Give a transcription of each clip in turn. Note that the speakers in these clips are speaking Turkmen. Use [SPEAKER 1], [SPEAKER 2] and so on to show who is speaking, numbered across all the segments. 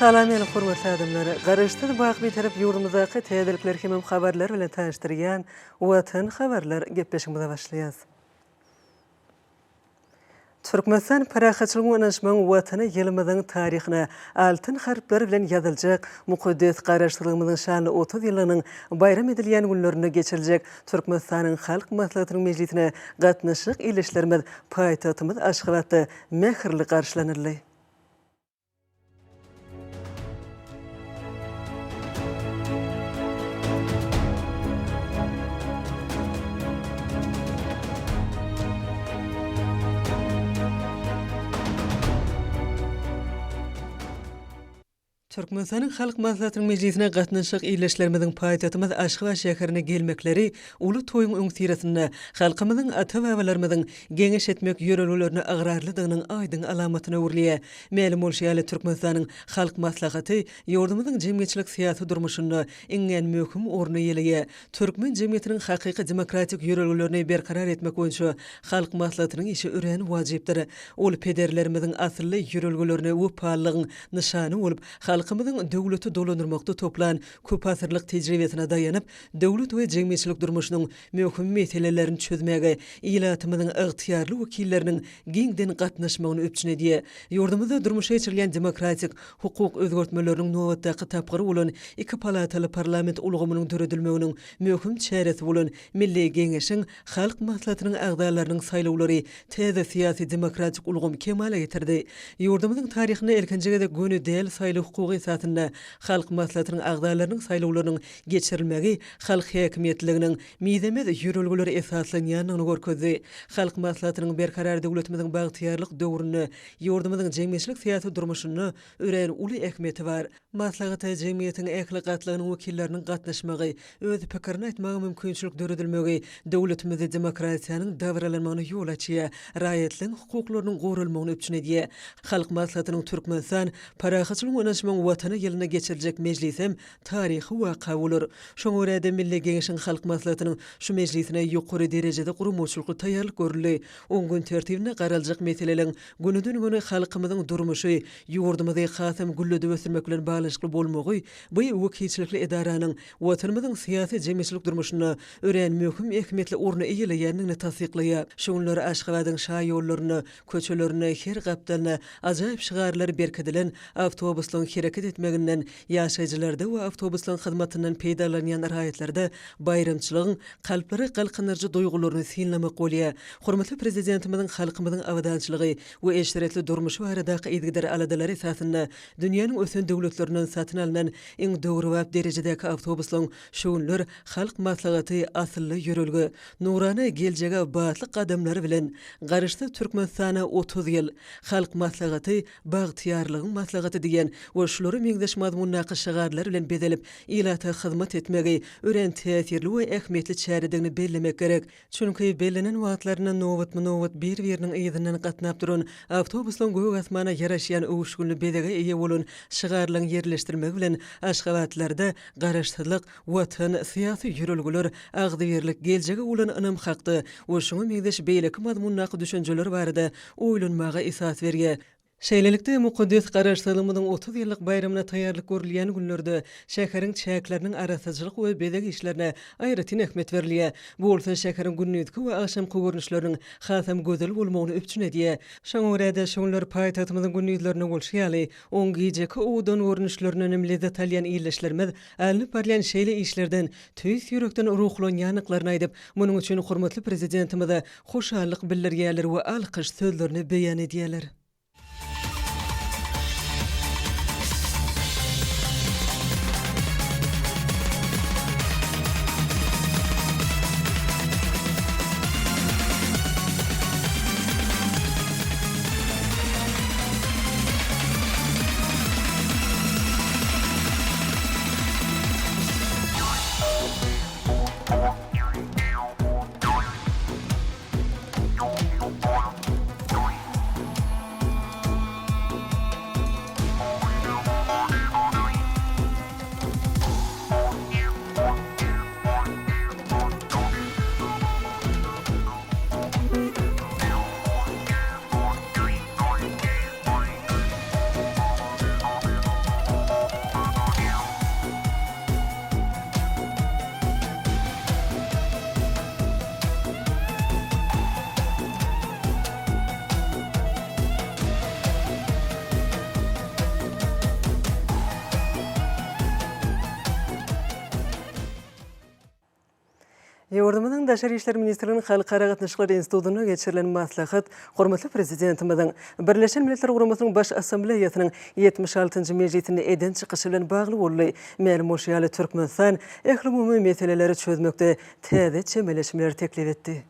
[SPEAKER 1] Salam meni hormatly adamlar! Garaşsyz baky Bitarap ýurdumyzdaky täzelikler hemem habarlar bilen tanyşdyrýan Watan habarlar gepleşigimize başlaýas. Türkmenistan parahatçylygyň we ynanyşmagyň Watany ýylymyzyň taryhyna altyn harplar bilen ýazyljak mukaddes Garaşsyzlygymyzyň şanly 30 ýyllygynyň baýram edilýän günlerinde geçiriljek Türkmenistanyň Halk Maslahatynyň mejlisine gatnaşjak ildeşlerimiz paýtagtymyz Aşgabatda mähirli garşylanyldy. Türkmenistanyň Halk Maslahatynyň mejlisine gatnaşjak ildeşlerimiziň paýtagtymyz Aşgabat şäherine gelmekleri uly toýuň öňüsyrasynda halkymyzyň ata-babalarymyzyň geňeş etmek ýörelgelerine ygrarlydygynyň aýdyň alamatyna öwrülýär. Mälim bolşy ýaly, Türkmenistanyň Halk Maslahaty ýurdumyzyň jemgyýetçilik-syýasy durmuşynda iňňän möhüm orny eýeleýär. Türkmen jemgyýetiniň hakyky demokratik ýörelgelerini berkarar etmek boýunça Halk Maslahatynyň işi örän wajypdyr. Ol pederlerimiziň asylly ýörelgelerine wepalylygyň nyşany bolup, halkymyzyň döwleti dolandyrmakda toplan köpasyrlyk tejribesine daýanyp, döwlet we jemgyýetçilik durmuşynyň möhüm meselelerini çözmäge ilatymyzyň ygtyýarly wekilleriniň giňden gatnaşmagyny üpjün edýär. Ýurdumyzda durmuşa geçirilýän demokratik, hukuk özgertmeleriniň nobatdaky tapgyry bolan iki palataly parlament ulgamynyň döredilmeginiň möhüm çäresi bolan Milli Geňeşiň Halk Maslahatynyň agzalarynyň saýlawlary täze syýasy-demokratik ulgamy kemala getirdi. Ýurdumyzyň taryhynda ilkinji gezek göni däl saýlaw hukugy esasynda Halk Maslahatynyň agzalarynyň saýlawlarynyň geçirilmegi halk häkimiýetliliginiň mizemez ýörelgelere esaslanýandygyny görkezdi. Halk Maslahatynyň Berkarar döwletimiziň bagtyýarlyk döwründe ýurdumyzyň jemgyýetçilik-syýasy durmuşynda örän uly ähmiýeti bar. Maslahata jemgyýetiň ähli gatlagynyň wekilleriniň gatnaşmagy, öz pikirini aýtmaga mümkinçilik döredilmegi döwletimizde demokratiýanyň dabaralanmagyna ýol açýar, raýatlaryň hukuklarynyň goralmagyny üpjün edýär. Halk Maslahatynyň Türkmenistan, parahatçylygyň we ynanyşmagyň Watany ýylynda geçiriljek mejlisem taryhy waka bolar. Şoňa görä-de, Milli Geňeşiň Halk Maslahatynyň şu mejlisine ýokary derejede guramaçylykly taýýarlyk görüldi. Oň gün tertibinde garaljak meseleleriň gönüden-göni halkymyzyň durmuşy, ýurdumyzy hasam gülledip ösdürmek bilen baglanyşykly bolmagy bu wekilçilikli edaranyň Watanymyzyň syýasy-jemgyýetçilik durmuşynda örän möhüm ähmiýetli orny eýeleýändigini tassyklaýar. Şu günler Aşgabadyň şaýollarynda, köçelerinde, her gapdalynda ajaýyp şygarlar berkidilen awtobuslaryň hereket etmeginden ýaşaýjylarda we awtobuslaryň hyzmatyndan peýdalanýan raýatlarda baýramçylygyň kalplary galkyndyryjy duýgularyny synlamak bolýar. Hormatly Prezidentimiziň halkymyzyň abadançylygy we eşretli durmuşy baradaky yzygider aladalary esasynda dünýäniň ösen döwletlerinden satyn alnan iň döwrebap derejedäki awtobuslaryň şu günler Halk Maslahaty asylly ýörelge, nurana geljege batly gadamlary bilen Garaşsyz Türkmenistana 30 ýyl, Halk Maslahaty bagtyýarlygyň maslahaty diýen we şulara meňzeş mazmundaky şygarlar bilen bezelip, ilata hyzmat etmegi örän täsirli we ähmiýetli çäredigini bellemek gerek. Çünki bellenen wagtlarynda nobatma-nobat bir-biriniň yzyndan gatnap duran awtobuslaryň gök asmana ýaraşýan öwüşginli bezege eýe bolan şygarlaryň ýerleşdirilmegi bilen aşgabatlylarda Garaşsyzlyk, Watan, syýasy ýörelgeler, agzybirlik, geljege bolan ynam hakda we şuňa meňzeş beýleki mazmundaky düşünjeler barada oýlanmaga esas berýär. Şeýlelikde, mukaddes Garaşsyzlygymyzyň 30 ýyllyk baýramyna taýýarlyk görülýän günlerde şäheriň çäkleriniň arassaçylyk we bezeg işlerine aýratyn ähmiýet berilýär. Bu bolsa şäheriň gündizki we agşamky görnüşleriniň hasam gözel bolmagyny üpjün edýär. Şoňa görä-de, şu günler paýtagtymyzyň gündizlerinde bolşy ýaly, oň gijeki owadan görnüşlerinden hem lezzet alýan ildeşlerimiz alnyp barylýan şeýle işlerden tüýs ýürekden ruhlanýandyklaryny aýdyp, munuň üçin hormatly Prezidentimize hoşallyk bildirýärler we alkyş sözlerini beýan edýärler. Ýurdumyzyň Daşary işler ministrliginiň Halkara gatnaşyklary institutynda geçirilen maslahat hormatly Prezidentimiziň Birleşen Milletler Guramasynyň Baş Assambleýasynyň 76-njy mejlisinde eden çykyşy bilen bagly boldy. Mälim bolşy ýaly, Türkmenistan ählumumy meseleleri çözmekde täze çemeleşmeleri teklip etdi.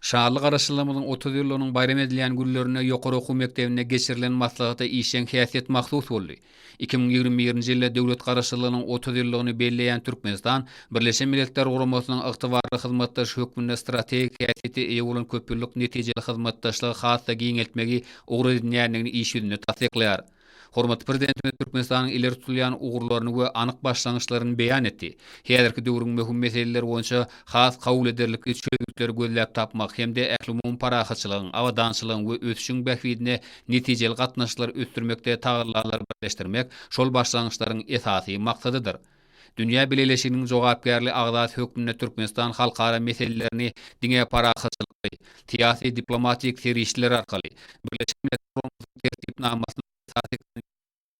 [SPEAKER 2] Şanly Garaşsyzlygymyzyň 30 ýyllygynyň baýram edilýän günlerinde ýokary okuw mekdebinde geçirilen maslahata işjeň häsiýet mahsus boldy. 2021-nji ýylda döwlet Garaşsyzlygynyň 30 ýyllygyny belleýän Türkmenistan Birleşen Milletler Guramasynyň ygtybarly hyzmatdaşy hökmünde strategik häsiýete eýe bolan köpýyllyk netijeli hyzmatdaşlygy has-da giňeltmegi ugur edinýändigini iş ýüzünde tassyklaýar. Hormatly Prezidentimiz Türkmenistanyň ileri tutulýan ugurlaryny we anyk başlangyçlaryny beýan etdi. Häzirki döwrüň möhüm meseleleri boýunça has kabul ederlikli çözgütleri gözläp tapmak hem-de ählumumy parahatçylygyň, abadançylygyň we ösüşiň bähbidine netijeli gatnaşyklary ösdürmekde tagallalary birleşdirmek şol başlangyçlaryň esasy maksadydyr. Dünýä bileleşiginiň jogapkärli agzasy hökmünde Türkmenistan halkara meselelerini diňe parahatçylykly, syýasy-diplomatik serişdeler arkaly, Birleşen Milletler Guramasynyň Tertipnamasynyň esasy Konwensiýasynyň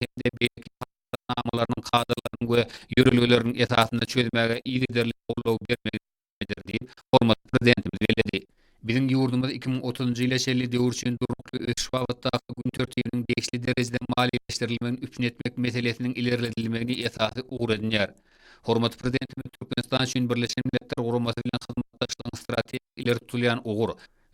[SPEAKER 2] hem-de beýleki halkara namalarynyň kadalarynyň we ýörelgeleriniň esasynda çözmäge yzygiderli goldaw bermegini dowam eder diýip, hormatly Prezidentimiz belledi. Biziň ýurdumyz 2030-njy ýyla çenli döwür üçin durnukly ösüş babatdaky gün tertibiniň degişli derejede maliýeleşdirilmegini üpjün etmek meselesiniň ilerledilmegini esasy ugur edinýär. Hormatly Prezidentimiz Türkmenistan üçin Birleşen Milletler Guramasy bilen hyzmatdaşlygyň strategik ileri tutulýan ugur,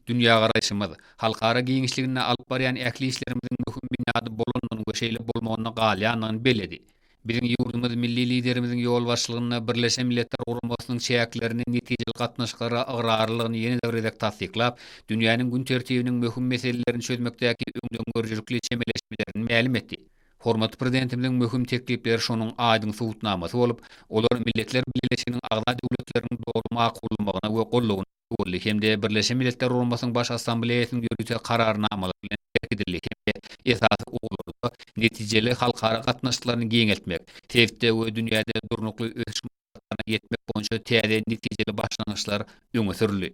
[SPEAKER 2] dünýägaraýşymyz, halkara giňişliginde alyp barýan ähli işlerimiziň möhüm binýady bolandygyny we şeýle bolmagynda galýandygyny belledi. Biziň ýurdumyz milli Liderimiziň ýolbaşçylygynda Birleşen Milletler Guramasynyň çäklerinde netijeli gatnaşyklara ygrarlylygyny ýene-de bir gezek tassyklap, dünýäniň gün tertibiniň möhüm meselelerini çözmekdäki öňdengörüjilikli çemeleşmelerini mälim etdi. Hormatly Prezidentimiziň möhüm teklipleri şonuň aýdyň subutnamasy bolup, olar Milletler Bileleşiginiň agza döwletleriniň doly makullamagyna we goldawyna boldy hem-de Birleşen Milletler Guramasynyň Baş Assambleýasynyň ýörite Kararnamalary bilen berkidildi hem-de esasy ugurlarda netijeli halkara gatnaşyklaryny giňeltmek, sebitde we dünýäde durnukly ösüş maksatlaryna ýetmek boýunça täze netijeli başlangyçlar öňe sürüldi.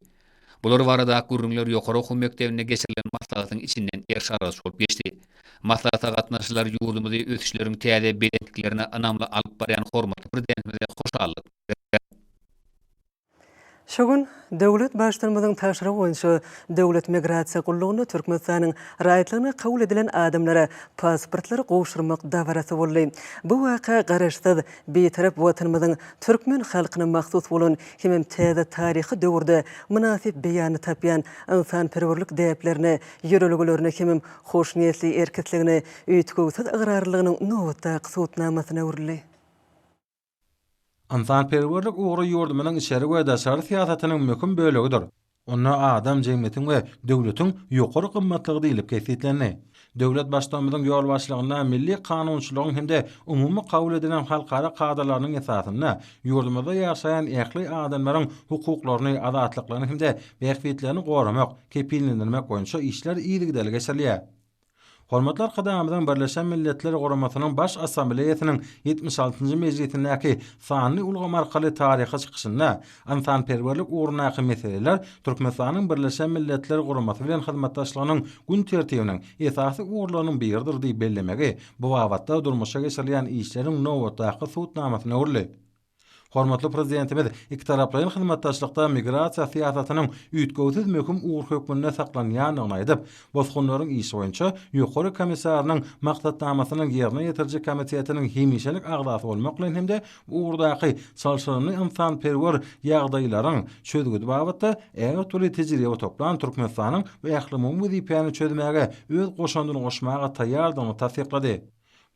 [SPEAKER 2] Bular baradaky gürrüňler ýokary okuw mekdebinde geçirilen maslahatyň içinden eriş-argaç bolup geçdi. Maslahata gatnaşyjylar ýurdumyzy ösüşleriň täze belentliklerine ynamly alyp barýan hormatly Prezidentimize hoşallyk bildirdiler.
[SPEAKER 1] Şu gün döwlet Baştutanymyzyň tabşyrygy boýunça Döwlet migrasiýa gullugynda Türkmenistanyň raýatlygyna kabul edilen adamlara pasportlary gowşurmak dabarasy boldy. Bu waka Garaşsyz, Bitarap Watanymyzyň türkmen halkyna mahsus bolan hemem täze taryhy döwürde mynasyp beýanyny tapýan ynsanperwerlik däplerine, ýörelgelerine hemem hoşniýetli erk-islegine üýtgewsiz ygrarlylygynyň nobatdaky subutnamasyna öwrüldi.
[SPEAKER 3] Ynsanperwerlik ugry ýurdumyzyň içeri we daşary syýasatynyň möhüm bölegidir. Onda adam jemgyýetiň we döwletiň ýokary gymmatlygy diýlip kesgitlendi. Döwlet Baştutanymyzyň ýolbaşçylygynda milli kanunçylygyň hem-de umumy kabul edilen halkara kadalarynyň esasynda ýurdumyzda ýaşaýan ähli adamlaryň hukuklaryny, azatlyklaryny hem-de bähbitlerini goramak, kepillendirmek boýunça işler yzygiderli geçirilýär. Hormatly Arkadagymyzyň Birleşen Milletler Guramasynyň Baş Assambleýasynyň 76-njy mejlisindäki sanly ulgam arkaly taryhy çykyşynda ynsanperwerlik ugrundaky meseleler Türkmenistanyň Birleşen Milletler Guramasy bilen hyzmatdaşlygynyň gün tertibiniň esasy ugurlarynyň biridir diýip bellemegi bu babatda durmuşa geçirilýän işleriň nobatdaky subutnamasyna öwrüldi. Hormatly Prezidentimiz ikitaraplaýyn hyzmatdaşlykda migrasiýa syýasatynyň üýtgewsiz möhüm ugur hökmünde saklanýandygyny aýdyp, Bosgunlaryň işi boýunça Ýokary komissarynyň Maksatnamasynyň Ýerine ýetiriji komitetiniň hemişelik agzasy bolmak bilen hem-de bu ugurdaky çylşyrymly ynsanperwer ýagdaýlaryň çözgüdi babatda ägirt uly tejribe toplan Türkmenistanyň bu ählumumy wezipäni çözmäge öz goşandyny goşmaga taýýardygyny tassyklady.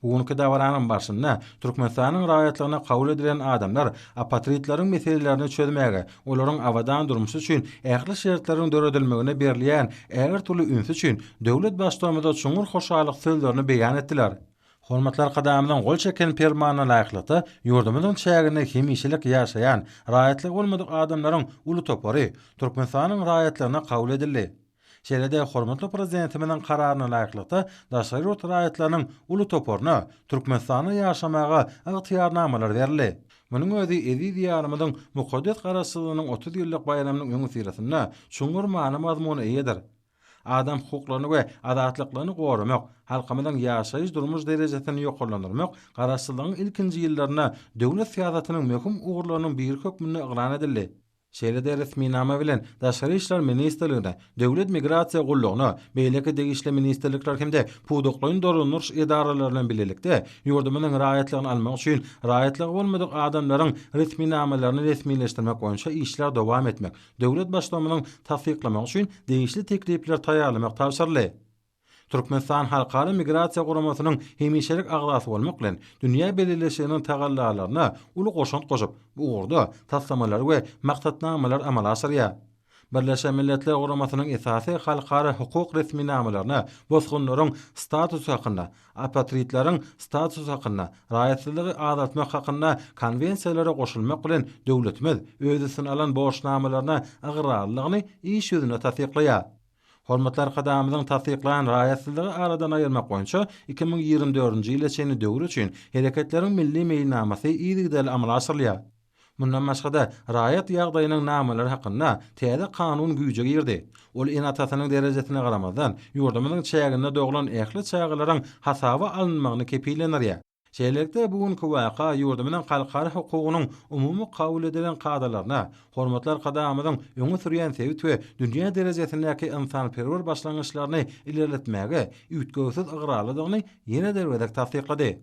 [SPEAKER 3] Bu günki dabaranyň barşynda Türkmenistanyň raýatlygyna kabul edilen adamlar apatridleriň meselelerini çözmäge, olaryň abadan durmuşy üçin ähli şertleriň döredilmegine berilýän ägirt uly üns üçin döwlet Baştutanymyza çuňňur hoşallyk sözlerini beýan etdiler. Hormatly Arkadagymyzyň gol çeken Permanyna laýyklykda, ýurdumyzyň çäginde hemişelik ýaşaýan, raýatlygy bolmadyk adamlaryň uly topary Türkmenistanyň raýatlygyna kabul edildi. Şeýle-de hormatly Prezidentimiziň Kararyna laýyklykda, daşary ýurt raýatlarynyň uly toparyna Türkmenistanda ýaşamaga ygtyýarnamalar berildi. Munuň özi eziz Diýarymyzyň mukaddes Garaşsyzlygynyň 30 ýyllyk baýramynyň öňüsyrasynda çuňňur many-mazmuna eýedir. Adam hukuklaryny we azatlyklaryny goramak, halkymyzyň ýaşaýyş-durmuş derejesini ýokarlandyrmak Garaşsyzlygyň ilkinji ýyllarynda döwlet syýasatynyň möhüm ugurlarynyň biri hökmünde yglan edildi. Şeýle-de resminama bilen Daşary işler ministrligine, Döwlet migrasiýa gullugyna, beýleki degişli ministrlikler hem-de pudaklaýyn dolandyryş edaralary bilen bilelikde ýurdumyzyň raýatlygyny almak üçin raýatlygy bolmadyk adamlaryň resminamalaryny resmileşdirmek boýunça işler dowam etmek, döwlet Baştutanymyzyň tassyklamagy üçin degişli teklipleri taýýarlamak tabşyryldy. Türkmenistan Halkara Migrasiýa Guramasynyň hemişelik agzasy bolmak bilen, dünýä bileleşiginiň tagallalaryna uly goşant goşup, bu ugurda taslamalary we maksatnamalary amala aşyrýar. Birleşen Milletler Guramasynyň esasy halkara hukuk resminamalaryna bosgunlaryň statusy hakynda, apatridleriň statusy hakynda, raýatsyzlygy azaltmak hakynda Konwensiýalara goşulmak bilen döwletimiz öz üstüne alan borçnamalaryna ygrarlylygyny iş ýüzünde tassyklaýar. Hormatly Arkadagymyzyň tassyklan raýatsyzlygy aradan aýyrmak boýunça 2024-nji ýyla çenli döwür üçin Hereketleriň milli meýilnamasy yzygiderli amala aşyrylýar. Mundan başga-da, raýat ýagdaýynyň namalary hakynda täze kanun güýje girdi. Ol ene-atasynyň derejesine garamazdan, ýurdumyzyň çäginde doglan ähli çagalaryň hasaba alynmagyny kepillendirýär. Şeýlelikde, bu günki waka ýurdumyzyň halkara hukugynyň umumy kabul edilen kadalaryna, hormatly Arkadagymyzyň öňe sürýän sebit we dünýä derejesindäki ynsanperwer başlangyçlaryny ilerletmäge üýtgewsiz ygrarlydygyny ýene-de bir gezek tassyklady.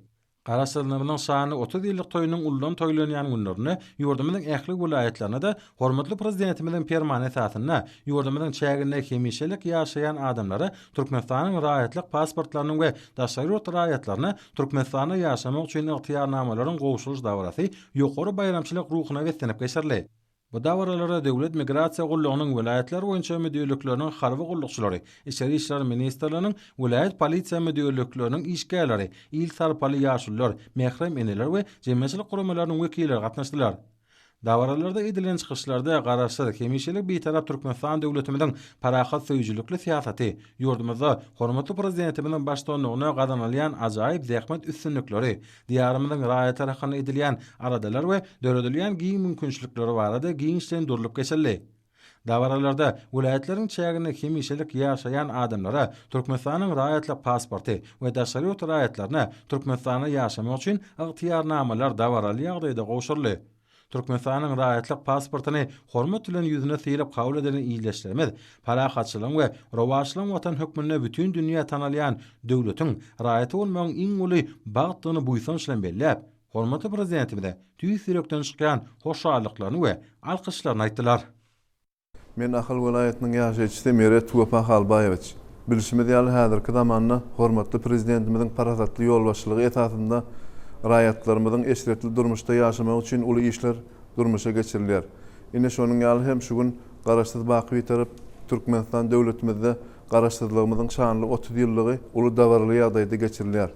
[SPEAKER 3] Garaşsyzlygymyzyň şanly 30 ýyllyk toýunyň uludan toýlanýan günlerinde ýurdumyzyň ähli welaýatlarynda-da hormatly Prezidentimiziň Permany esasynda ýurdumyzyň çäginde hemişelik ýaşaýan adamlara Türkmenistanyň raýatlyk pasportlarynyň we daşary ýurt raýatlaryna Türkmenistanda ýaşamak üçin ygtyýarnamalaryň gowşurylyş dabarasy ýokary baýramçylyk ruhuna beslenip geçirildi. Bu dabaralara Döwlet migrasiýa gullugynyň welaýatlar boýunça müdirlikleriniň harby gullukçylary, Içeri işler ministrliginiň welaýat polisiýa müdirlikleriniň işgärleri, il sarpaly ýaşulular, mährem eneler we jemgyýetçilik guramalarynyň wekilleri gatnaşdylar. Dabaralarda edilen çykyşlarda Garaşsyz, hemişelik Bitarap Türkmenistan döwletimiziň parahatsöýüjilikli syýasaty, ýurdumyzda hormatly Prezidentimiziň baştutanlygynda gazanylýan ajaýyp zähmet üstünlikleri, Diýarymyzyň raýatlary hakynda edilýän aladalar we döredilýän giň mümkinçilikleri barada giňişleýin durlup geçildi. Dabaralarda welaýatlaryň çäginde hemişelik ýaşaýan adamlara Türkmenistanyň raýatlyk pasporty we daşary ýurt raýatlaryna Türkmenistanda ýaşamak üçin ygtyýarnamalar dabaraly ýagdaýda gowşuryldy. Türkmenistanyň raýatlyk pasportyny hormat bilen ýüzüne sylyp kabul eden ildeşlerimiz parahatçylygyň we rowaçlygyň Watany hökmünde bütin dünýä tanalýan döwletiň raýaty bolmagyň iň uly bagtdygyny buýsanç bilen belläp, hormatly Prezidentimize tüýs ýürekden çykýan hoşallyklaryny we alkyşlaryny aýtdylar.
[SPEAKER 4] Men Ahal welaýatynyň ýaşaýjysy Meret Wepa Halbaýewiç. Bilşimiz ýaly, häzirki zamanda hormatly Prezidentimiziň parasatly ýolbaşçylygy esasynda raýatlarymyzyň eşretli durmuşda ýaşamagy üçin uly işler durmuşa geçirilýär. Ine, şonuň ýaly hem şu gün Garaşsyz baky Bitarap Türkmenistan döwletimizde Garaşsyzlygymyzyň şanly 30 ýyllygy uly dabaraly ýagdaýda geçirilýär.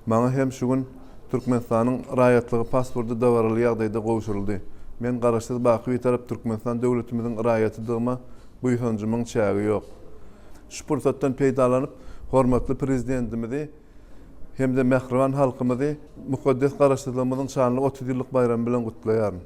[SPEAKER 4] Maňa hem şu gün Türkmenistanyň raýatlygy pasporty dabaraly ýagdaýda gowşuryldy. Men Garaşsyz baky Bitarap Türkmenistan döwletimiziň raýatydygyma buýsanjymyň çägi ýok. Şu pursatdan peýdalanyp, hormatly Prezidentimizi hem-de mähriban halkymyzy mukaddes Garaşsyzlygymyzyň şanly 30 ýyllyk baýramy bilen gutlaýaryn.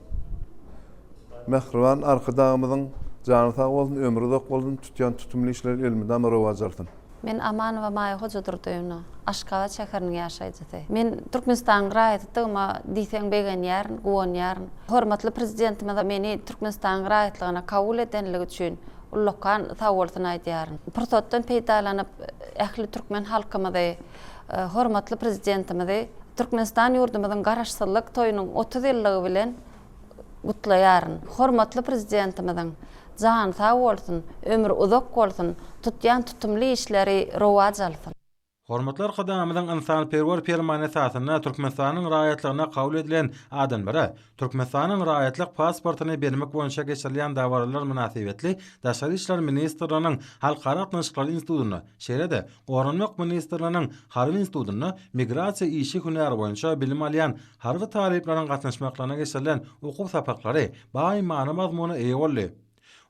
[SPEAKER 4] Mähriban Arkadagymyzyň jany sag bolsun, ömri uzak bolsun, tutýan tutumly işleri elmydama rowaç alsyn!
[SPEAKER 5] Men Amanowa Maýa Hojadurdyýewna, Aşgabat şäheriniň ýaşaýjysy. Men Türkmenistanyň raýatydygyma diýseň begenýärin, guwanýaryn. Hormatly Prezidentimize meni Türkmenistanyň raýatlygyna kabul edenligi üçin ullakan sagbolsun aýdýaryn. Pursatdan peýdalanyp, ähli türkmen halkymyzy, hormatly Prezidentimizi Türkmenistan ýurdumyzyň Garaşsyzlyk toýunyň 30 ýyllygy bilen gutlaýaryn. Hormatly Prezidentimiziň jany sag bolsun, ömri uzak bolsun, tutýan tutumly işleri rowaç alsyn.
[SPEAKER 3] Hormatly Arkadagymyzyň ynsanperwer Permany esasynda Türkmenistanyň raýatlygyna kabul edilen adamlara Türkmenistanyň raýatlyk pasportyny bermek boýunça geçirilýän dabaralar mynasybetli Daşary işler ministrliginiň Halkara gatnaşyklary institutynda, şeýle-de Goranmak ministrliginiň Harby institutynda migrasiýa işi hünäri boýunça bilim alýan Harby talyplaryň gatnaşmaklaryna geçirilen okuw sapaklary baý many-mazmuna eýe boldy.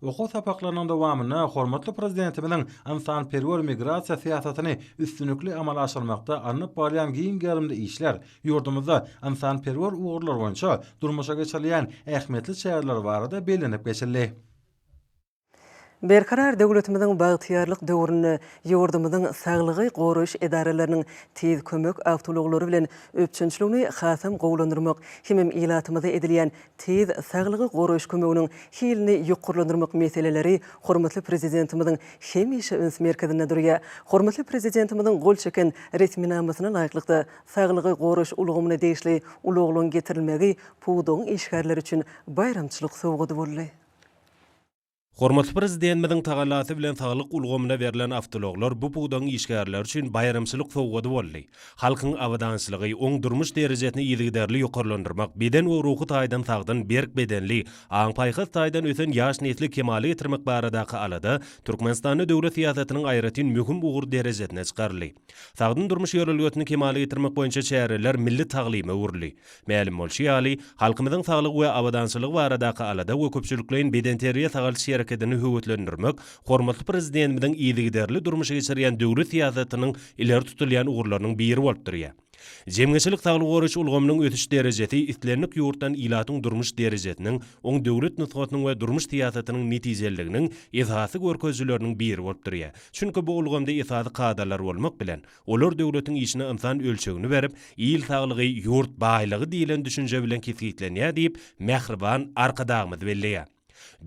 [SPEAKER 3] Okuw sapaklarynyň dowamynda hormatly Prezidentimiziň ynsanperwer migrasiýa syýasatyny üstünlikli amala aşyrmakda alnyp barylýan giň gerimli işler, ýurdumyzda ynsanperwer ugurlar boýunça durmuşa geçirilýän ähmiýetli çäreler barada bellenip geçildi.
[SPEAKER 1] Berkarar döwletimiziň bagtyýarlyk döwründe ýurdumyzyň saglygy goraýyş edaralarynyň Tiz kömek awtoulaglary bilen üpjünçiligini hasam gowulandyrmak hemem ilatymyza edilýän tiz saglygy goraýyş kömeginiň hilini ýokarlandyrmak meseleleri hormatly Prezidentimiziň hemişe üns merkezinde durýar. Hormatly Prezidentimiziň gol çeken resminamasyna laýyklykda, saglygy goraýyş ulgamyna degişli ulaglaryň getirilmegi pudagyň işgärleri üçin baýramçylyk sowgady boldy.
[SPEAKER 6] Hormatly Prezidentimiziň tagallasy bilen saglyk ulgamyna berlen awtoulaglar bu pudagyň işgärleri üçin baýramçylyk sowgady boldy. Halkyň abadançylygy, oň durmuş derejesini yzygiderli ýokarlandyrmak, beden we ruhy taýdan sagdyn, berk bedenli, aň-paýhas taýdan ösen ýaş nesli kemala getirmek baradaky alada Türkmenistanda döwlet syýasatynyň aýratyn möhüm ugur derejesine çykaryldy. Sagdyn durmuş ýörelgesini kemala getirmek boýunça çäreler milli taglyma öwrüldi. Mälim bolşy ýaly, halkymyzyň saglygy we abadançylygy baradaky alada we köpçülikleýin bedenterbiýe-sagaldyş herekedini höweslendirmek hormatly Prezidentimiziň yzygiderli durmuşa geçirýän döwlet syýasatynyň ileri tutulýan ugurlarynyň biri bolup durýar. Jemgyýetçilik saglygy goraýyş ulgamynyň ösüş derejesi islendik ýurtdan ilatyň durmuş derejesiniň, oň döwlet nusgasynyň we durmuş syýasatynyň netijeliliginiň esasy görkezijileriniň biri bolup durýar. Çünki bu ulgamda esasy kadalar bolmak bilen, Olar döwletiň işine ynsan ölçegini berip, il saglygy, ýurt baýlygy diýlen düşünje bilen kesgitlenýär diýip, mähriban Arkadagymyz belleýär.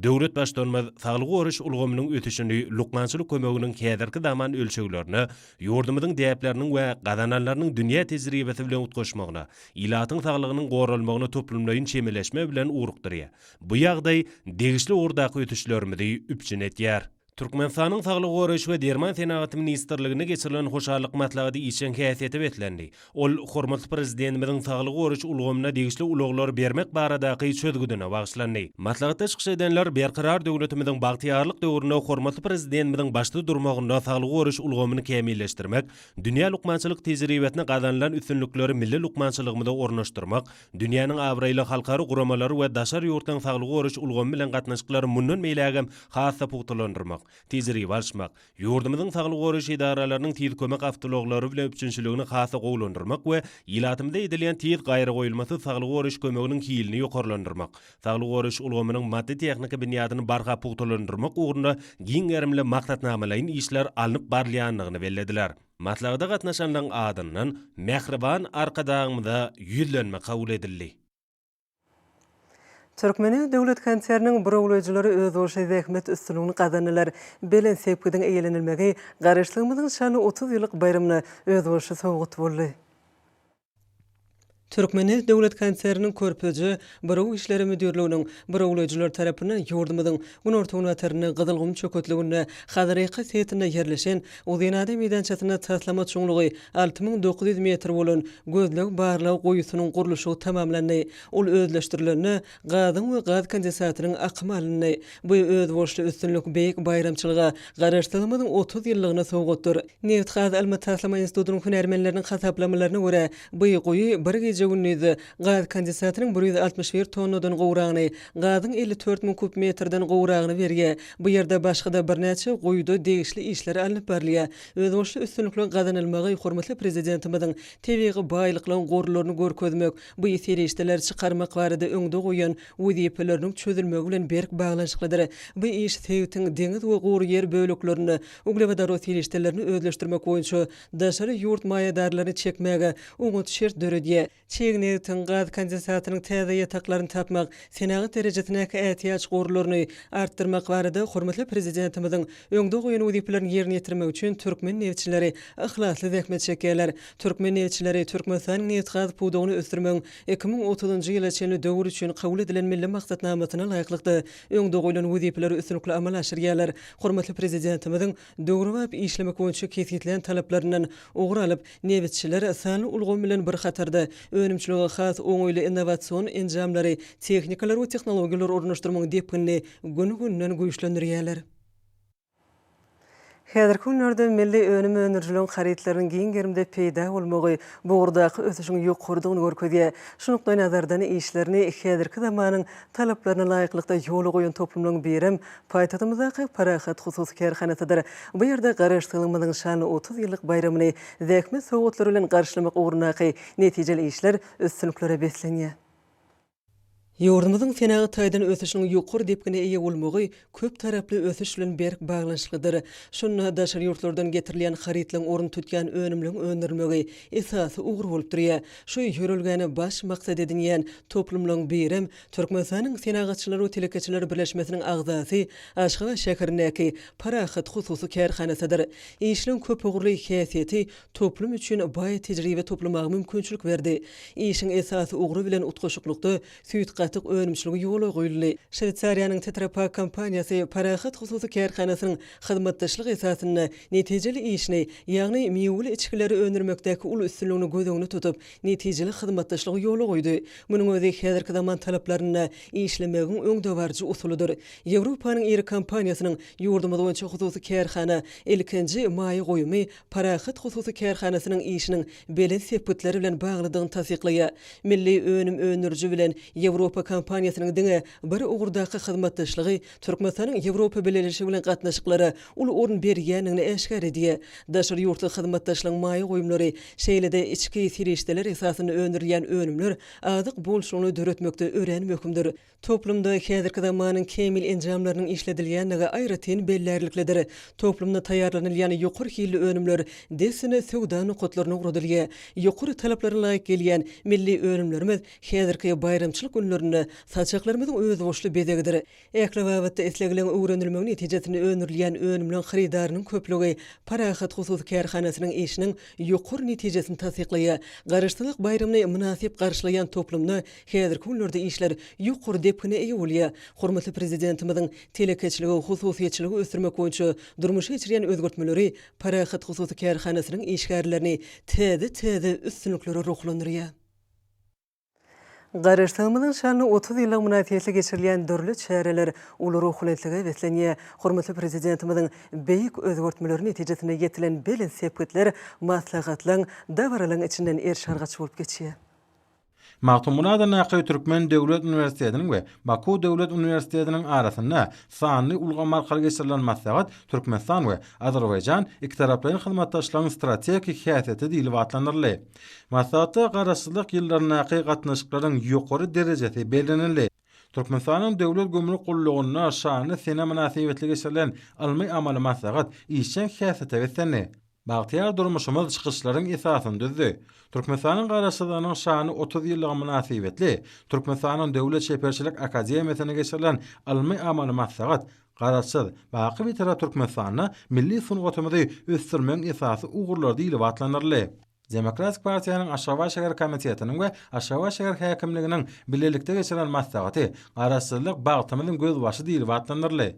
[SPEAKER 6] Döwlet Baştutanymyz saglygy goraýyş ulgamynyň ösüşini lukmançylyk kömeginiň häzirki zaman ölçeglerine, ýurdumyzyň däpleriniň we gazananlarynyň dünýä tejribesi bilen utgaşmagyna, ilatyň saglygynyň goralmagyna toplumlaýyn çemeleşme bilen ugrukdyrýar. Bu ýagdaý degişli ugurdaky ösüşlerimizi üpjün edýär. Türkmenistanyň Saglygy goraýyş we derman senagaty ministrliginde geçirilen hoşallyk maslahaty işjeň häsiýete beslendi. Ol hormatly Prezidentimiziň saglygy goraýyş ulgamyna degişli ulaglary bermek baradaky çözgüdine bagyşlandy. Maslahatda çykyş edenler Berkarar döwletimiziň bagtyýarlyk döwründe hormatly Prezidentimiziň başda durmagynda saglygy goraýyş ulgamyny kämilleşdirmek, dünýä lukmançylyk tejribesinde gazanylan üstünlikleri milli lukmançylygymyza ornaşdyrmak, Dünýäniň abraýly halkara guramalary we daşary ýurtlaryň saglygy goraýyş ulgamy bilen gatnaşyklary mundan beýlägem has-da pugtalandyrmak, tejribe alyşmak, ýurdumyzyň saglygy goraýyş edaralarynyň tiz kömek awtoulaglary bilen üpjünçiligini has-da gowulandyrmak we ilatymyza edilýän tiz gaýragoýulmasyz saglygy goraýyş kömeginiň hilini ýokarlandyrmak, saglygy goraýyş ulgamynyň maddy-tehniki binýadyny barha pugtalandyrmak ugrunda giň gerimli maksatnamalaýyn işler alnyp barylýandygyny bellediler. Maslahata gatnaşanlaryň adyndan mähriban Arkadagymyza ýüzlenme kabul edildi.
[SPEAKER 1] Türkmennebit döwlet konserniniň burawlaýjylary özboluşly zähmet üstünligini gazandylar. Belent sepgidiň eýelenilmegi Garaşsyzlygymyzyň şanly 30 ýyllyk baýramyna özboluşly sowgat boldy. Türkmennebit döwlet konserniniň Körpeje buraw işleri müdirliginiň burawlaýjylary tarapyndan ýurdumyzyň günorta-günbatarynda Gyzylgum çöketliginde Hazarýaka sebitinde ýerleşen Uzynada meýdançasynda taslama çuňlugy 6900 metr bolan gözleg-barlag guýusynyň gurluşygy tamamlandy. Ol özleşdirilende, gazyň we gaz kondensatynyň akymy alyndy. Bu özboluşly üstünlik beýik baýramçylyga, Garaşsyzlygymyzyň 30 ýyllygyna sowgatdyr. Nebitgaz ylmy-taslama institutynyň hünärmenleriniň hasaplamalaryna görä, bu guýy bir gije-gündizde gaz kondensatynyň 161 tonnadan gowragyny, gazyň 54 müň kub metrden gowragyny berýär. Bu ýerde başga-da birnäçe guýuda degişli işler alnyp barylýar. Özboluşly üstünlikliň gazanylmagy hormatly Prezidentimiziň tebigy baýlyklaryň gorlaryny görkezmek, bu serişdeleri çykarmak barada öňde goýan wezipeleriniň çözülmegi bilen berk baglanyşyklydyr. Bu iş sebitiň deňiz we gury ýer böleklerinde uglewodorod serişdelerini özleşdirmek boýunça daşary ýurt maýadarlaryny çekmäge oňat şert döredýär. Çig nebtiň, gaz kondensatynyň täze ýataklaryny tapmak, senagat derejesindäki ätiýaç gorlaryny artdyrmak barada hormatly Prezidentimiziň öňde goýan wezipelerini ýerine ýetirmek üçin türkmen nebitçileri yhlasly zähmet çekýärler. Türkmen nebitçileri Türkmenistanyň nebitgaz pudagyny ösdürmegiň 2030-njy ýyla çenli döwür üçin kabul edilen Milli maksatnamasyna laýyklykda öňde goýlan wezipeleri üstünlikli amala aşyrýarlar. Hormatly Prezidentimiziň döwrebap işlemek boýunça kesgitlän talaplaryndan ugur alyp, nebitçiler sanly ulgam bilen bir hatarda, önümçilige has oňaýly innowasion enjamlary, tehnikalary we tehnologiýalary ornaşdyrmagyň depginini gün-günden güýçlendirýärler. Häzirki günlerde milli önüm öndürijiligiň harytlarynyň giň gerimde peýda bolmagy bu ugurdaky ösüşiň ýokarydygyny görkezýär. Şu nukdaýnazardan işlerini häzirki zamanyň talaplaryna laýyklykda ýola goýan toplumlaryň birem paýtagtymyzdaky Parahat hususy kärhanasydyr. Bu ýerde Garaşsyzlygymyzyň şanly 30 ýyllyk baýramyny zähmet sowgatlary bilen garşylamak ugrundaky netijeli işler üstünliklere beslenýär. Ýurdumyzyň senagat taýdan ösüşiniň ýokary depgine eýe bolmagy köptaraply ösüş bilen berk baglanyşyklydyr. Şunda daşary ýurtlardan getirilýän harytlaryň ornuny tutýan önümleriň öndürilmegi esasy ugur bolup durýar. Şu ýörelgäni baş maksat edinýän toplumlaryň birem Türkmenistanyň Senagatçylar we telekeçiler birleşmesiniň agzasy Aşgabat şäherindäki Parahat hususy kärhanasydyr. Işleň köpugurly häsiýeti toplum üçin baý tejribe toplamaga mümkinçilik berdi. Işiň esasy ugry bilen utgaşyklykda süýt-gatyk önümçiligi ýola goýuldy. Şweýsariýanyň Tetra Pak kompaniýasy Parahat hususy kärhanasynyň hyzmatdaşlyk esasynda netijeli işini, ýagny miweli içgileri öndürmekdäki uly üstünligini göz öňünde tutup, netijeli hyzmatdaşlygy ýola goýdy. Munuň özi häzirki zaman talaplarynda işlemegiň öňdebaryjy usulydyr. Ýewropanyň iri kompaniýasynyň ýurdumyz boýunça hususy kärhana ilkinji maýa goýumy Parahat hususy kärhanasynyň işiniň belent sepgitleri bilen baglydygyny tassyklaýar. Milli önüm öndüriji bilen Ýewropa kompaniýasynyň diňe bir ugurdaky hyzmatdaşlygy Türkmenistanyň Ýewropa Bileleşigi bilen gatnaşyklara uly orun berýändigini äşgär edýär. Daşary ýurtly hyzmatdaşlygyň maýa goýumlary, şeýle-de içki serişdeler esasynda öndürilýän önümler azyk bolçulygyny döretmekde örän möhümdir. Toplumda häzirki zamanyň kämil enjamlarynyň işledilýändigi aýratyn bellärliklidir. Toplumda taýýarlanylýan ýokary hilli önümler dessine söwda nokatlaryna ugradylýar. Ýokary talaplara laýyk gelýän milli önümlerimiz häzirki baýramçylyk günlerinde saçaklarymyzyň özboluşly bezegidir. Ähli babatda islegleriň öwrenilmegi netijesinde öndürilýän önümleň hyrydarynyň köplügi Parahat hususy kärhanasynyň işiniň ýokary netijesini tassyklaýar. Garaşsyzlyk baýramyny mynasyp garşylaýan toplumda Häzirki günlerde işler ýokary depgine eýe bolýar. Hormatly Prezidentimiziň telekeçiligi, hususyýetçiligi ösdürmek boýunça durmuşa geçirýän özgertmeleri Parahat hususy kärhanasynyň işgärlerini täze-täze üstünliklere ruhlandyrýar. Garaşsyzlygymyzyň şanly 30 ýyllygy mynasybetli geçirilýän dürli çäreler uly ruhubelentlige beslenýär. Hormatly Prezidentimiziň beýik özgertmeleri netijesinde ýetilen belent sepgitler maslahatlaryň, dabaralaryň içinden eriş-argaç bolup geçýär.
[SPEAKER 3] Magtymguly adyndaky Türkmen döwlet uniwersitetiniň we Baku döwlet uniwersitetiniň arasynda sanly ulgam arkaly geçirilen maslahat Türkmenistan we Azerbaýjan ikitaraplaýyn hyzmatdaşlygyň strategik häsiýeti diýlip atlandyryldy. Maslahatda Garaşsyzlyk ýyllaryndaky gatnaşyklaryň ýokary derejesi bellenildi. Türkmenistanyň Döwlet gümrük gullugynda şanly sene mynasybetli geçirilen ylmy-amaly maslahat işjeň häsiýete beslendi. Bagtyýar durmuşymyz çykyşlaryň esasyny düzdi. Türkmenistanyň Garaşsyzlygynyň şanly 30 ýyllygy mynasybetli Türkmenistanyň Döwlet çeperçilik akademiýasynda geçirilen ylmy-amaly maslahat Garaşsyz, baky Bitarap Türkmenistanda milli sungatymyzy ösdürmegiň esasy ugurlary diýlip atlandyryldy. Demokratik partiýanyň Aşgabat şäher komitetiniň we Aşgabat şäher häkimliginiň bilelikde geçiren maslahaty Garaşsyzlyk bagtymyzyň gözbaşy diýlip atlandyryldy.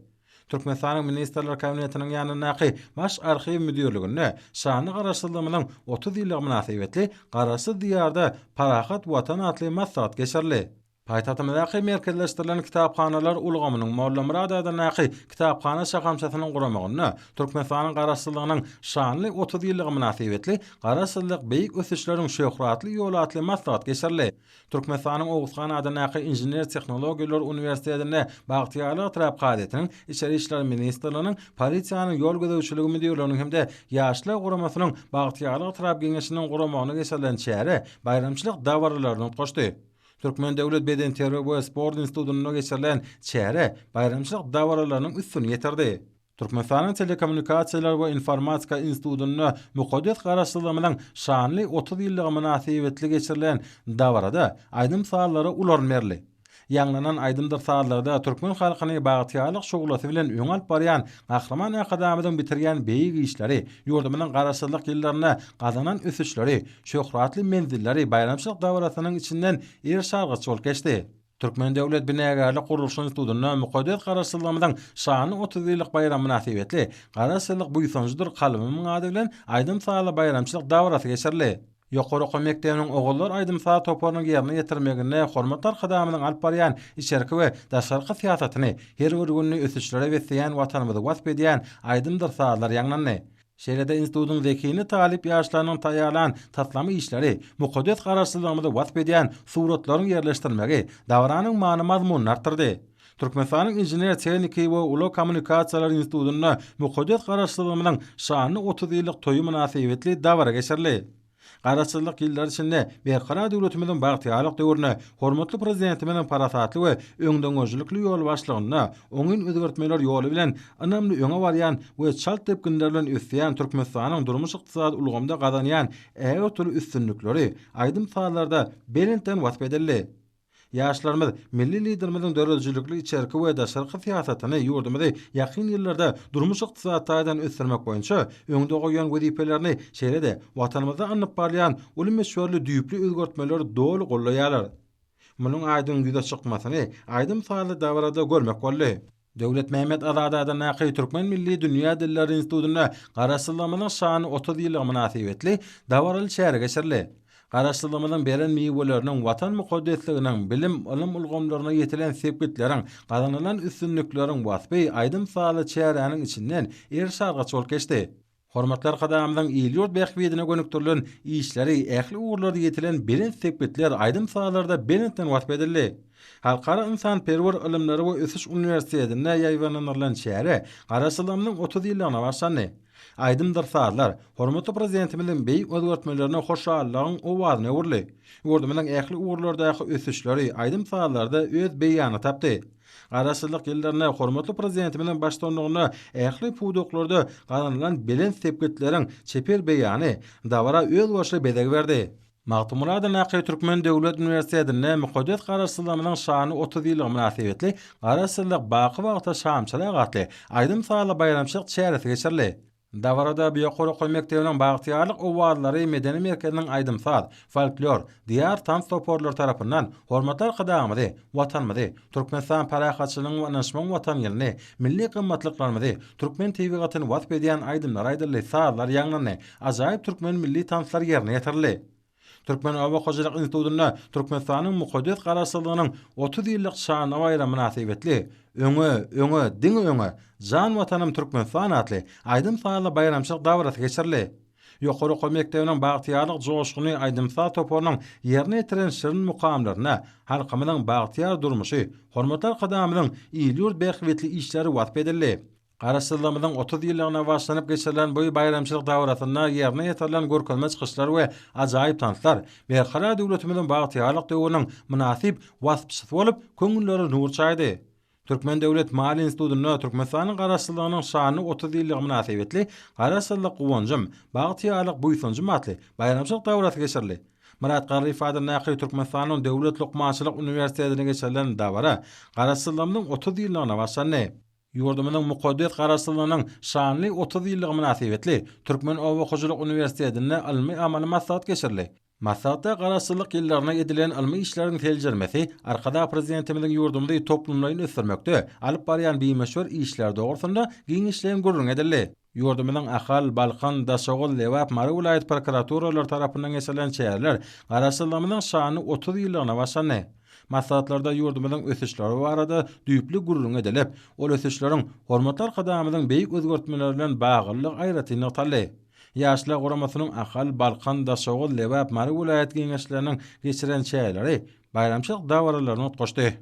[SPEAKER 3] Türkmenistanyň Ministrler Kabinetiniň ýanyndaky Baş arhiw müdirliginde şanly Garaşsyzlygymyzyň 30 ýyllygy mynasybetli Garaşsyz Diýarda parahat Watan atly maslahat geçirildi. Paýtagtymyzdaky Merkezleşdirilen kitaphanalar ulgamynyň Mollamyrat adyndaky kitaphana şahamçasynyň guramagynda Türkmenistanyň Garaşsyzlygynyň şanly 30 ýyllygy mynasybetli Garaşsyzlyk beýik ösüşleriň şöhratly ýoly atly maslahat geçirildi. Türkmenistanyň Oguzhan adyndaky Inžener-tehnologiýalar uniwersitetinde Bagtyýarlyk etrap kazyýetiniň, Içeri işler ministrliginiň, Polisiýanyň ýol gözegçiligi müdirliginiň hem-de Ýaşlar guramasynyň Bagtyýarlyk etrap Geňeşiniň guramagynda geçirilen çäre baýramçylyk dabaralaryna utgaşdy. Türkmen döwlet bedenterbiýe we sport institutynda geçirilen çäre baýramçylyk dabaralarynyň üstüni ýetirdi. Türkmenistanyň Telekommunikasiýalar we informatika institutynda mukaddes Garaşsyzlygymyzyň şanly 30 ýyllygy mynasybetli geçirilen dabarada aýdym-sazlara uly orun berildi. Ýaňlanan aýdymdyr sazlarda türkmen halkyny bagtyýarlyk şuglasy bilen öňe alyp barýan Gahryman Arkadagymyzyň bitirýän beýik işleri, ýurdumyzyň Garaşsyzlyk ýyllarynda gazanan ösüşleri, şöhratly menzilleri baýramçylyk dabarasynyň içinden eriş-argaç bolup geçdi. Türkmen döwlet binagärlik gurluşyk institutynda mukaddes Garaşsyzlygymyzyň şanly 30 ýyllyk baýramy mynasybetli Garaşsyzlyk buýsanjydyr kalbymyň ady bilen aýdym-sazly baýramçylyk dabarasy geçirildi. Ýokary okuw mekdebiniň Ogullar aýdym-saz toparynyň ýerine ýetirmeginde hormatly Arkadagymyzyň alyp barýan içerki we daşarky syýasatyny, her bir gününi ösüşlere besleýän Watanymyzy wasp edýän aýdymdyr sazlar ýaňlandy. Şeýle-de institutyň zehinli talyp ýaşlarynyň taýýarlan taslama işleri, mukaddes Garaşsyzlygymyzy wasp edýän suratlaryň ýerleşdirilmegi dabaranyň many-mazmunyny artdyrdy. Türkmenistanyň Inžener-tehniki we ulag kommunikasiýalary institutynda mukaddes Garaşsyzlygymyzyň şanly 30 ýyllyk toýy mynasybetli dabara geçirildi. Garaşsyzlyk ýyllary içinde Berkarar döwletimiziň bagtyýarlyk döwründe hormatly Prezidentimiziň parasatly we öňdengörüjilikli ýolbaşçylygynda oňyn özgertmeler ýoly bilen ynamly öňe barýan we çalt depginler bilen ösýän Türkmenistanyň durmuş-ykdysady ulgamda gazanýan ägirt uly üstünlikleri aýdym-sazlarda belentden wasp edildi. Ýaşlarymyz milli Liderimiziň döredijilikli içerki we daşarky syýasatyny ýurdumyzy ýakyn ýyllarda durmuş-ykdysady taýdan ösdürmek boýunça öňde goýan wezipelerini, şeýle-de Watanymyzda alnyp barylýan uly möçberli düýpli özgertmeleri doly goldaýarlar. Munuň aýdyň ýüze çykmasyny aýdym-sazly dabarada görmek boldy. Döwletmämmet Azady adyndaky Türkmen milli dünýä dilleri institutynda Garaşsyzlygymyzyň şanly 30 ýyllygy mynasybetli dabaraly çäre geçirildi. Garaşsyzlygymyzyň beren miweleriniň, Watan mukaddesliginiň, bilim, ylym ulgamlarynda ýetilen sepgitleriň, gazanylan üstünlikleriň waspy aýdym-sazly çäräniň içinden eriş-argaç bolup geçdi. Hormatly Arkadagymyzyň il-ýurt bähbidine gönükdirilen işleri, ähli ugurlarda ýetilen belent sepgitler aýdym-sazlarda belentden wasp edildi. Halkara ynsanperwer ylymlary we ösüş uniwersitetinde ýaýbaňlandyrylan çäre Garaşsyzlygymyzyň 30 ýyllygyna bagyşlandy. Aýdymdyr sazlar hormatly Prezidentimiziň beýik özgertmelerine hoşallygyň owazyna öwrüldi. Ýurdumyzyň ähli ugurlardaky ösüşleri aýdym-sazlarda öz beýanyny tapdy. Garaşsyzlyk ýyllarynda hormatly Prezidentimiziň baştutanlygynda ähli pudaklarda gazanylan belent sepgitleriň çeper beýany dabara özboluşly bezeg berdi. Magtymguly adyndaky Türkmen döwlet uniwersitetinde mukaddes Garaşsyzlygymyzyň şanly 30 ýyllygy mynasybetli Garaşsyzlyk, baky bagta şamçyrag atly aýdym-sazly baýramçylyk çäresi geçirildi. Dabarada bu ýokary okuw mekdebiniň Bagtyýarlyk owazlary medeni merkeziniň aýdym-saz, folklor, Diýar tans toparlary tarapyndan hormatly Arkadagymyzy, Watanymyzy, Türkmenistan parahatçylygyň we ynanyşmagyň Watany ýylyny, milli gymmatlyklarymyzy, türkmen tebigatyny wasp edýän aýdymlar aýdyldy, sazlar ýaňlandy, ajaýyp türkmen milli tanslary ýerine ýetirildi. Türkmen oba hojalyk institutynda Türkmenistanyň mukaddes Garaşsyzlygynyň 30 ýyllyk şanly baýramy mynasybetli Öňe, öňe, diňe öňe, jan Watanym Türkmenistan atly aýdym-sazly baýramçylyk dabarasy geçirildi. Ýokary okuw mekdebiniň Bagtyýarlyk joşguny aýdym-saz toparynyň ýerine ýetiren şirin mukamlarynda halkymyzyň bagtyýar durmuşy, hormatly Arkadagymyzyň il-ýurt bähbitli işleri wasp edildi. Garaşsyzlygymyzyň 30 ýyllygyna bagyşlanyp geçirilen bu baýramçylyk dabarasynda ýerine ýetirilen görkezme çykyşlar we ajaýyp tanslar Berkarar döwletimiziň bagtyýarlyk döwrüniň mynasyp waspçysy bolup, köňüllere nur çaýdy. Türkmen döwlet maliýe institutynda Türkmenistanyň Garaşsyzlygynyň şanly 30 ýyllygy mynasybetli Garaşsyzlyk guwanjym, bagtyýarlyk buýsanjym atly baýramçylyk dabarasy geçirildi. Myrat Garryýew adyndaky Türkmenistanyň Döwlet lukmançylyk uniwersitetinde geçirilen dabara Garaşsyzlygymyzyň 30 ýyllygyna bagyşlandy. Ýurdumyzyň mukaddes Garaşsyzlygynyň şanly 30 ýyllygy mynasybetli Türkmen oba hojalyk uniwersitetinde ylmy-amaly maslahat geçirildi. Maslahatda Garaşsyzlyk ýyllarynda edilen ylmy işleriň seljermesi, Arkadag Prezidentimiziň ýurdumyzy toplumlaýyn ösdürmekde alyp barýan bimöçber işleri dogrusynda giňişleýin gürrüň edildi. Ýurdumyzyň Ahal, Balkan, Daşoguz, Lebap, Mary welaýat prokuraturalary tarapyndan geçirilen çäreler Garaşsyzlygymyzyň şanly 30 ýyllygyna bagyşlandy. Maslahatlarda ýurdumyzyň ösüşleri barada düýpli gürrüň edilip, ol ösüşleriň hormatly Arkadagymyzyň beýik özgertmeleri bilen baglylygy aýratyn nygtaldy. Ýaşlar guramasynyň Ahal, Balkan, Daşoguz, Lebap, Mary welaýat Geňeşleriniň geçiren çäreleri baýramçylyk dabaralaryna utgaşdy.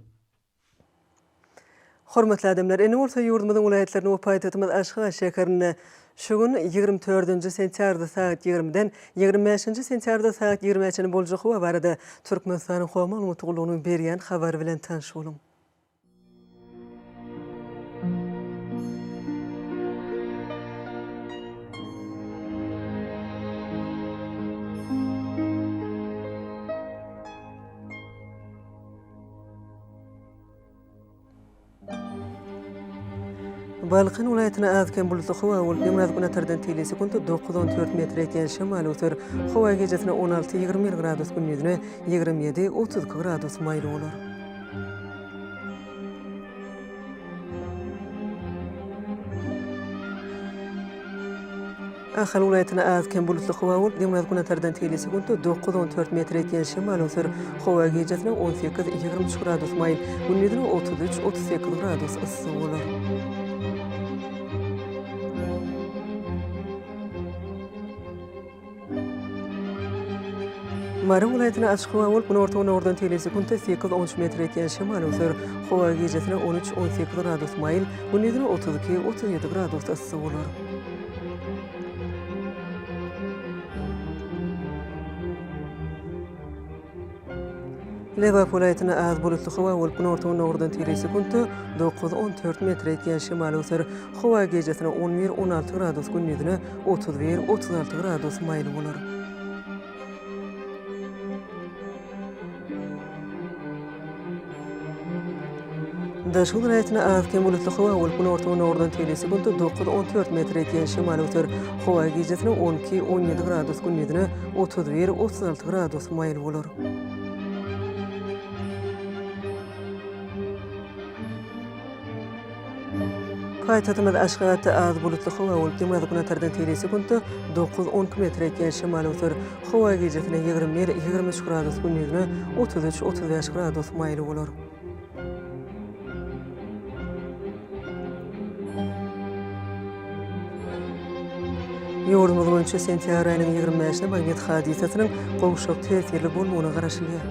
[SPEAKER 1] Hormatly adamlar, indi bolsa ýurdumyzyň welaýatlarynda we paýtagtymyz Aşgabat şäherinde şu gün, 24-nji sentýabrda sagat 20-den 25-nji sentýabrda sagat 20-ä çenli boljak howa barada Türkmenistanyň Howa maglumat gullugynyň berýän habary bilen tanyş boluň. Balkan welaýatynda az-kem bulutly howa bolup, demirgazyk günatardan teýli sekuntda dokuz-on dört metre ýetýän şemal öwser. Howa gijesine on alty, 21 gradus, gündizine 27, 32 gradus maýyl bolar. Ahal welaýatynda az-kem bulutly howa bolup, demirgazyk-günortadan teýli sekuntda dokuz-on dört metre ýetýän şemal öwser. Howa gijesine 18, 23 gradus maýyl, gündizine 33, 38 gradus yssy bolar. Mary welaýatynda açyk howa bolup, günorta-günordan teýli sekuntda sekiz-on üç metre ýetýän şemal öwser. Howa gijesine 13, 18 gradus maýyl, gündizine 32, 37 gradus yssy bolar. Lebap welaýatynda az bulutly howa bolup, günorta-gündogardan tizligi sekuntda dokuz, 14 metre ýetýän şemal öwser. Howa gijesine on bir, 16 gradus, gündizine 31, 36 gradus maýyl bolar. Daşoguz welaýatynda az-kem bulutly howa bolup, günorta-gündogardan tizligi sekuntda dokuz, 14 metre ýetýän şemal öwser. Howa gijesine 12, 17 gradus, gündizine 31, 36 gradus maýyl bolar. Paýtagtymyz Aşgabatda az bulutly howa bolup, demirgazyk-günortadan tizligi sekuntda dokuz, 12 metre ýetýän şemal öwser. Howa gijesine 21, 23 gradus, gündizine 33, 35 gradus maýyl bolar. Ýurdumyz boýunça sentýabr aýynyň 25-ine magnit hadysasynyň gowşak täsirli bolmagyna garaşylýar.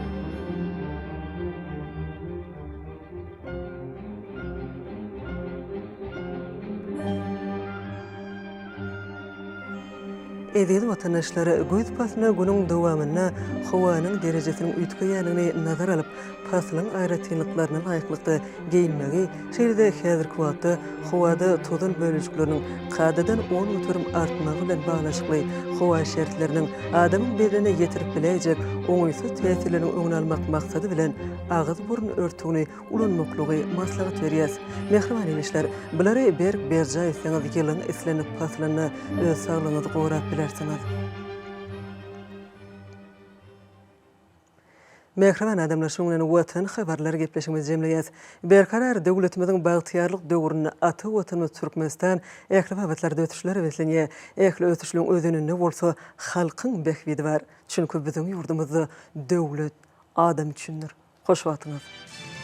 [SPEAKER 1] Eziz watandaşlar, güýz paslyna günüň dowamynda howanyň derejesiniň üýtgeýändigini nazara alyp, paslyň aýratynlyklaryna laýyklykda geýinmegi, şeýle-de häzirki wagtda howada tozan bölejikleriniň kadadan 10% artmagy bilen baglanyşykly howa şertleriniň adamyň bedenine ýetirip biläýjek oňaýsyz täsirleriniň öňüni almak maksady bilen, agyz-burun örtügini ulanmaklygy maslahat berýäs. Mähriban ildeşler, bulary berk berjaý etseňiz ýylyň islendik paslynda öz saglygyňyzy gorap bilersiňiz. Mähriban adamlar, şunuň bilen Watan habarlary gepleşigimizi jemleýäs. Berkarar döwletimiziň bagtyýarlyk döwründe ata Watanymyz Türkmenistan ähli babatlarda ösüşlere beslenýär. Ähli ösüşleň özeninde bolsa halkyň bähbidi bar. Çünki biziň ýurdumyzda döwlet adam üçindir. Hoş wagtyňyz.